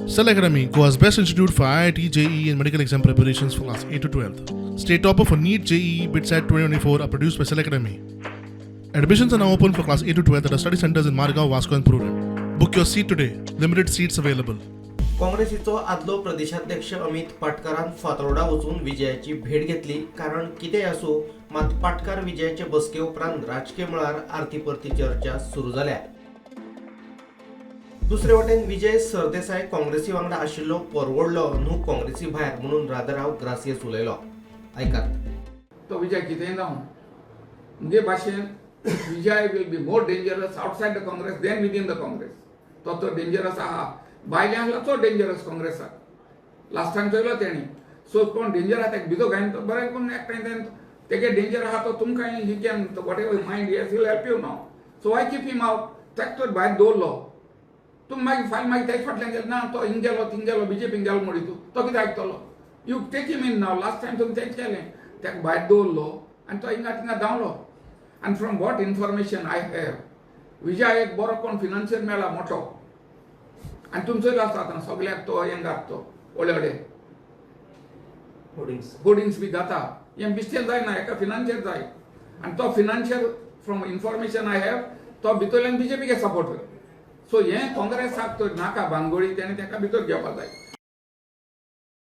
Cell Academy, Goa's best institute for IIT, JEE, and medical exam preparations for class 8 to 12. State topper for NEET, JEE, BITSAT 2024 are produced by Cell Academy. Admissions are now open for class 8 to 12 at our study centers in Margao, Vasco, and Prudent. Book your seat today. Limited seats available. काँग्रेसीचो आदलो प्रदेशाध्यक्ष अमित पाटकारान फातोर्डा वचून विजयाची भेट घेतली. कारण कितेंय आसूं, मात पाटकार विजयाचे बसके उपरांत राजकीय मळार आरती परती चर्चा सुरू जाल्या. दुसरे वटेन विजय सरदेसाय काँग्रेसी वांगडा आशिल्लो परवडलो न्हू काँग्रेसी भायर म्हणून राधाराव ग्रासियस उलयलो. आयकात. तो विजय कितेंय जावं, मुगे भाशेन Vijay will be more dangerous outside the Congress than within the Congress. तो तो डेंजरस आहा. भायल्यान आसलो चड डेंजरस काँग्रेसाक. लास्ट टायम चोयलो तेणी. सो कोण डेंजर आहा तेका भितर घायन तो बरें करून एकठांय तें तेगे डेंजर आहा. तो तुमकां he can, whatever mind yes will help you now, so why keep him out? ताका तर भायर दवरलो तुमी, मागीर फाल्यां मागीर तेज फाटल्यान गेले ना, तो हिंग गेलो, थिंग गेलो, बीजेपीन गेलो म्हणी तूं तो कितें आयकतलो? You take him in now. Last time तुमी तेंच केलें, ताका भायर दवरलो आनी तो हिंगा थिंगा धांवलो. आनी from what information I have, Vijay एक बरो कोण फिनान्शियर मेळ्ळा मोठो. आनी तुमी चोयलो आसता आतां सगळ्याक तो हें घात, तो व्हडले व्हडले होर्डिंग्स. होर्डिंग्स बी घाता. हें बिश्टें जायना, एका फिनान्शियर जाय. आनी तो financier, from information I have, तो भितरल्यान बीजेपीके सपोर्ट. सो हें काँग्रेसाक तर नाका भानगडी. तेणें ताका भितर घेवपा जाय.